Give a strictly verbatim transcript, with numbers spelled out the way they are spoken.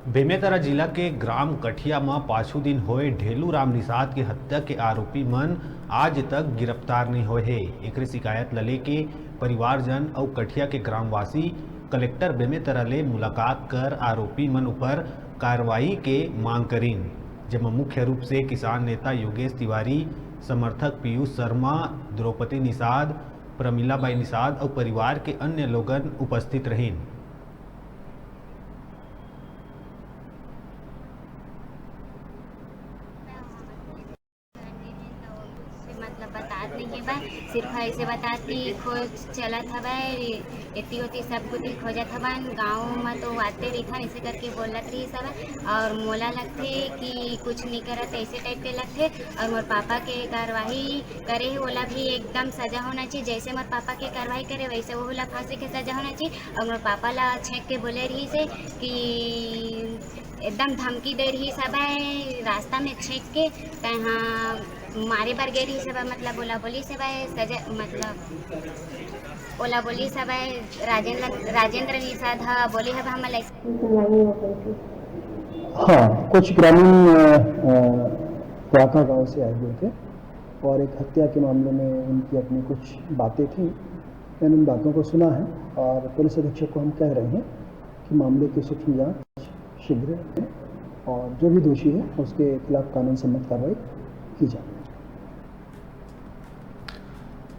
बेमेतरा जिला के ग्राम कठिया म पाछू दिन होए ढेलू राम निषाद के हत्या के आरोपी मन आज तक गिरफ्तार नइ होए हे। एकरे शिकायत ल लेके परिवारजन अउ कठिया के ग्रामवासी कलेक्टर बेमेतरा ले मुलाकात कर आरोपी मन ऊपर कार्रवाई के मांग करिन, जेमा मुख्य रूप से किसान नेता योगेश तिवारी, समर्थक पीयूष शर्मा, द्रौपदी निषाद, प्रमिला बाई निषाद अउ परिवार के अन्य लोगन उपस्थित रहिन। मतलब बतात नहीं है बा, सिर्फ ऐसे बतात कि खोज चलत हवय, एती ओती सब कुछ खोजत हवन, गाँव में तो आते रहिथन, ऐसे करके बोलत रही सब। और मोला लगथे कि कुछ नहीं करत, ऐसे टाइप के लगथे। और मोर पापा के कार्रवाई करे हे, ओला भी एकदम सजा होना चाहिए। जैसे मोर पापा के कार्रवाई करे, वैसे वो ला फांसी के सजा होना चाहिए। और मोर पापा ला छेंक के बोले रही से कि एकदम धमकी दे रही सब है, रास्ता में छेंक के कहाँ मारे बर गे रही सब है, मतलब ओला बोली सब है सजा, मतलब ओला बोली सब है राजेंद्र, राजेंद्र निषाद ह बोले हब हमन ला ऐसे। हाँ, कुछ ग्रामीण अ, अ, वाका गांव से आए हुए थे और एक हत्या के मामले में उनकी अपनी कुछ बातें थी। मैंने उन बातों को सुना है और पुलिस अधीक्षक को हम कह रहे हैं कि मामले की सूक्ष्म जांच शीघ्र करें और जो भी दोषी है उसके खिलाफ कानून सम्मत कार्रवाई की जाए।